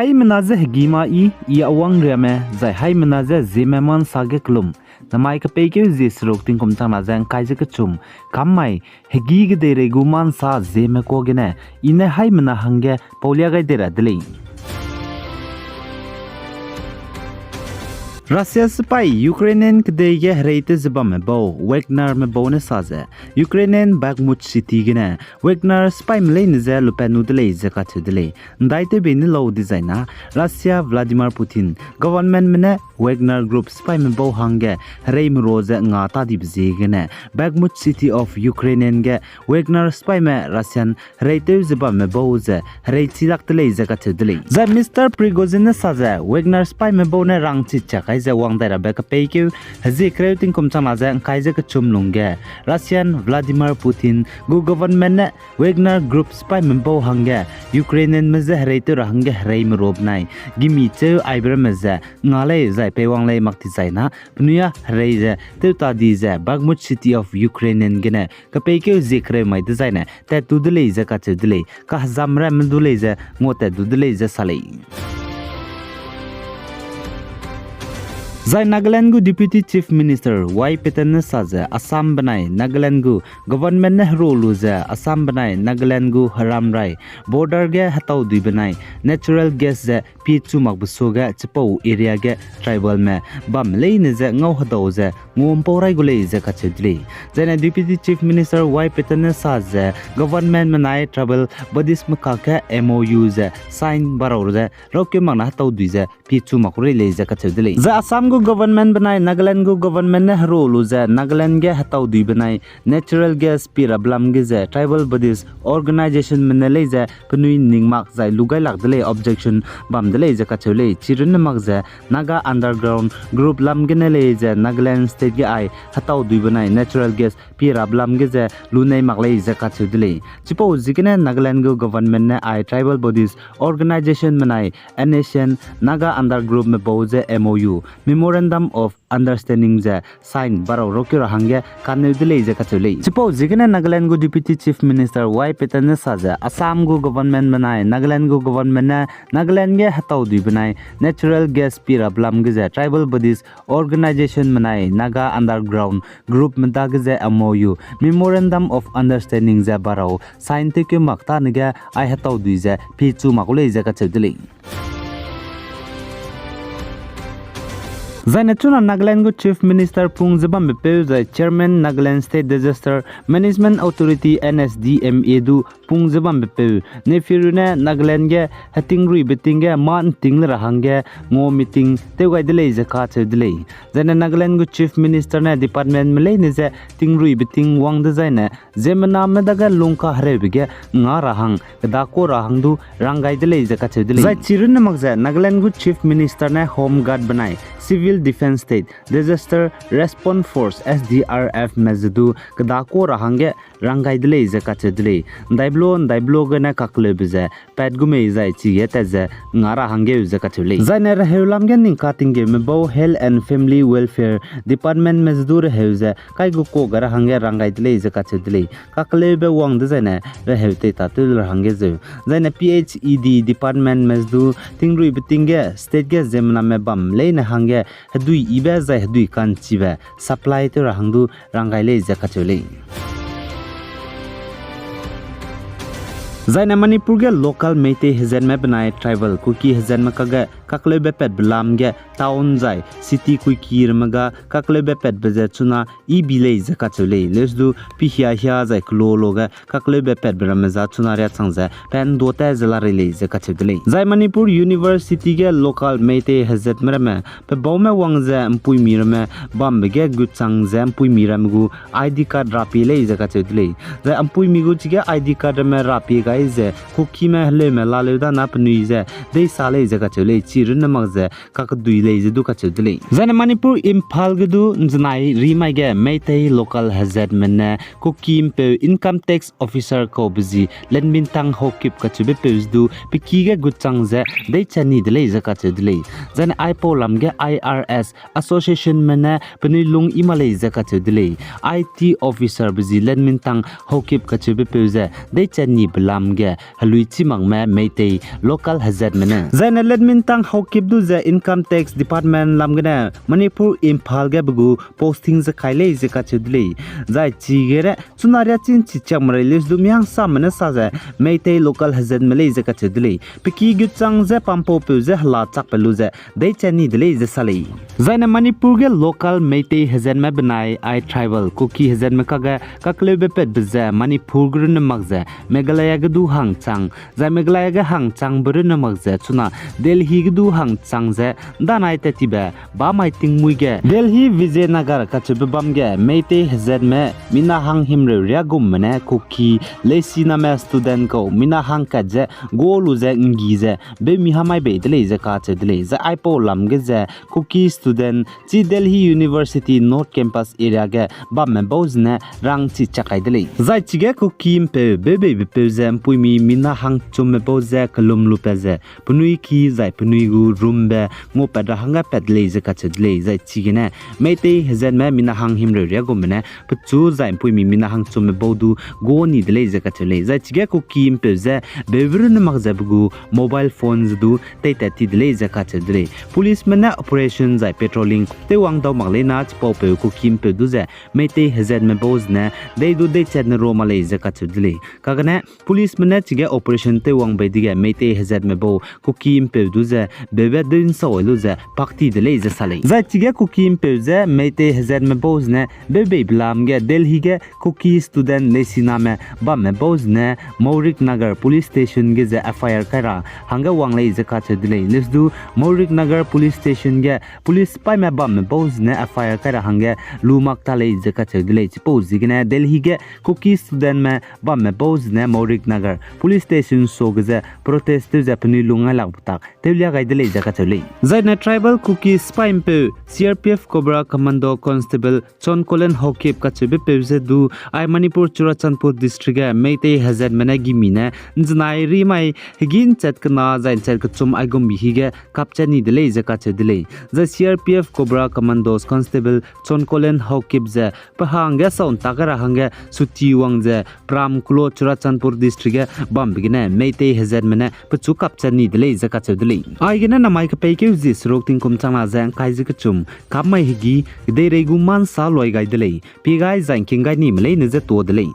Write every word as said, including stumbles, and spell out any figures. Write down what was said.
Haimena je hegî ma i, i awang riame, zai haimena je Zeme ma nsa ge kelum. Namai kepeikeu zie seruk tingkum changna ze ngkai ze kechum, kam mai, hegî kedeirei gu ma nsa Zeme kua gene, i ne haimena hangge paulia gai dei ra de lei. Russia sipai Ukrainian kedei ge hereitew ze bamme bau Wagnerme bau ne sa ze, Ukrainian Bakhmut city gene Wagner sipaime leine je lupat nu de lei ze kacheu de lei. Ndaitewbe ne lau dizai na, Russia Vladimir Putin governmentme ne Wagner group sipaime bau hangge hereime ru ze nga ta dibe ziegene, Bakhmut city of Ukrainian ge Wagner sipaime Russian hereitew ze bamme bau ze herei chilak de lei ze kacheu de lei. Zai Mister Prigozhin ne sa ze, Wagner sipaime bau ne rangchi chak kai ze wang dai rabe kepeikeu, hezie kereu tingkum changna ze ngkai ze kechum lungge, Russian Vladimir Putin gu government ne Wagner group sipaime bau hangge Ukrainianme je hereitew ra hangge hereime ru benai gimi cheu aibe ramme ze nga lei zai peiwang lei mak dizai na, penui a herei ze tew ta di ze Bakhmut city of Ukrainian gene kepeikeu zie kereu mai dezaine tat tu de lei ze kacheu de lei, kahezam ramme du lei ze nguatat du de lei ze sa lei. Zai Nagaland gu Deputy Chief Minister Y Patton ne sa ze Assam benai Nagaland gu government ne heru lu ze Assam benai Nagaland gu heramrai border ge hetau dui benai natural gas ze pie chu makbe suage chipau area ge tribalme bam leine je ngau hedau ze nguampau rai gu lei ze kacheu de lei. Zaine Deputy Chief Minister Y Patton ne sa ze government menai tribal bodiesme kakge M O U ze sign barau ze raukeu makna hetau dui ze pie chu mak rei lei ze kacheu de lei. Zai Assam gu government benai Nagaland gu government ne heru lu ze Nagaland ge hetau dui benai natural gas pie rabe lam ge ze tribal bodies organizationme ne lei ze penui ning mak zai lu gai lak de lei objection bam de lei ze kacheu lei. Chirunne mak ze Naga underground group lam gene lei ze Nagaland state ge ai hetau dui benai natural gas pie rabe lam ge ze lu nei mak lei ze kacheu de lei. Chipau ziegene Nagaland gu government ne ai tribal bodies organization menai N S N Naga undergroupme bau ze M O U, Memorandum of Understanding ze sign barau raukeu ra hangge kaneu de lei ze kacheu lei. Chipau ziegene Nagaland gu Deputy Chief Minister Y Patton ne sa ze Assam gu government menai Nagaland gu government ne Nagaland ge hetau dui benai natural gas pie rabe lam ge ze tribal bodies organization menai Naga underground groupme dage ze M O U, Memorandum of Understanding ze barau sign tewkeu mak tane ge ai hetau dui ze pie chu mak lei ze kacheu de lei. Zaine chuna Nagaland gu Chief Minister pung ze bambepeu zai Chairman Nagaland State Disaster Management Authority, N S D M A du pung ze bambepeu Neiphiu Rio ne Nagaland ge hetingruibe ting ge mâ nting le ra hangge ngua meeting tew gai de lei ze kacheu de lei. Zaine Nagaland gu Chief Minister ne departmentme leine je tingruibe ting wang dezaine ziemmename dage lungkahereube ge nga ra hang, kedakua ra hang du rang gai de lei ze kacheu de lei. Zai chirunne mak ze Nagaland gu Chief Minister ne Home Guard benai Civil Defence State Disaster Response Force, S D R Fme ze du kedakua ra hangge rang gai de lei ze kacheu de lei. Ndaiblo ndaiblo gene kakleube ze pat gu mei zai chige tat ze nga ra hanggeu ze kacheu lei. Zaine reheu lam ge ning katinggeume bau Health and Family Welfare Departmentme ze du reheu ze kai gu kuak gai ra hangge rang gai de lei ze kacheu de lei. Kakleube wang dezaine reheu tei tâtew ra hangge zeu. Zaine P H E D Departmentme ze du tingruibe ting ge state ge ziemmename bam leine hangge hedui yibe zai hedui ka'nchibe supply tew ra hang du rang gai lei ze kacheu lei. Zaine Manipur ge local Meitei hezatme benai tribal Kuki hezatme kakge kakleube patbe lam ge town zai city Kuki ramme ga kakleube patbe ze chuna ibi lei ze kacheu lei. Leuse du pihia hia zai kelo lo ge kakleube patbe ramme za chuna riachang ze pa nduâ ta ze la rei lei ze kacheu de lei. Zai Manipur University ge local Meitei hezatme ramme pebaume wang ze mpuimi ramme bambe ge gutchang ze mpuimi ramme gu I D card rapie lei ze kacheu de lei. Zai mpuimi gu chige I D card ramme rapie gai ze Kukime heleume laleu dana penui ze deisa lei ze kacheu lei, chirunne mak ze kakedui lei ze du kacheu de lei. Zaine Manipur Imphal ge du nzenai rimai ge Meitei local hezatme ne Kuki mpeu income tax officer kaube zi Lenbintang Haokip kacheube peu ze du peki ge gutchang ze deicha ni de lei ze kacheu de lei. Zaine aipau lam ge I R S associationme ne penui lung i ma lei ze kacheu de lei. I T officerbe zi Letmintang Haokip kacheubepeu ze deichanibe lam ge helui chî makme Meitei local hezatme ne. Zaine Letmintang Haokip du ze Income Tax Department lam gene Manipur Imphal ge pe gu posting ze kai lei ze kacheu de lei. Zai chigene chuna riachin chichiakme rei list du mi hangsame ne sa ze Meitei local hezatme lei ze kacheu de lei. Pe ki gut chang ze pampaupeu ze hela chakbe lu ze deichani de lei ze sa lei. Zaine Manipur ge local Meitei hezatme benai ai tribal Kuki hezatme kage kakleube patbe ze Manipur ge runne mak ze Meghalaya ge du hangchang, zai Meghalaya ge hangchangbe runne mak ze chuna Delhi ge du hangchang ze danai tat tibe bamai tingmuî ge Delhi Vijayanagar kacheube bam ge Meitei hezatme mina hang himreu riagumme ne Kuki leisiname student kau mina hang kat ze ga lu ze nggi ze beumi hamai bei de lei ze kacheu de lei. Zai aipau lam ge ze Kuki student chi Delhi University North Campus area ge bamme bau zene rangchi chak kai de lei. Zai chige Kuki ’mpeu beubeibepeu ze ’mpuimi mina hangchumme bau ze kelum lupat ze penui ki zai penui gu roombe nguapat ra hangge pat de lei ze kacheu de lei. Zai chigene Meitei hezatme mina hang himreu riagumme ne pechu zai ’mpuimi mina hangchumme bau du ga ni de lei ze kacheu lei. Zai chige Kuki ’mpeu ze beube runne mak ze pe gu mobile phone ze du teitat ti de lei ze kacheu de lei. Policeme ne operation zai patrolling teiwang dau mak leina chipaupeu Kuki ’mpeu du ze Meitei hezatme bau zene dei du deichatne ro ma lei ze kacheu de lei. Kagane policeme ne chige operation teiwang bei dege Meitei hezatme bau Kuki ’mpeu du ze beube dei ’nsau ai lu ze pak ti de lei ze sa lei. Zai chige Kuki ’mpeu ze Meitei hezatme bau zene beubeibe lam ge Delhi ge Kuki student leisiname bamme bau zene Maurik Nagar Police Station ge ze F I R kai ra hangge wang lei ze kacheu de lei. Leuse du Maurik Nagar Police Station ge police sipaime bamme bau zene F I R kai ra hangge lu mak ta lei ze kacheu de lei. Chipau ziegene Delhi ge Kuki studentme bamme bau zene Maurik Nagar Police Station sa ge ze protest tew ze penui lung ngailakbe tak tewlia gai de lei ze kacheu lei. Zaine tribal Kuki sipai ’mpeu C R P F Cobra Commando Constable Chonkolen Haokip kacheubepeu ze du ai Manipur Churachandpur District ge Meitei hezatme ne gimi ne ’nzenai rimai hegî ’nchat kena zai ’nchat kechum aigumbi hige kapchat ni de lei ze kacheu de lei. Zai C R P F Cobra Commandos Constable Chonkolen Haokip ze pe hangge sau ’ntak ra hangge suti wang ze Pram Kulo Churachandpur District ge bambe gene Meitei hezatme ne pechu kapchat ni de lei ze kacheu de lei. Aigene namai kepeikeu zie seruk tingkum changna ze ’ngkai ze kechum, kammai hegî, kedeirei gu mâ ’nsa luai gai de lei, pie gai zai ’ngking gai nime leine je tuâ de lei.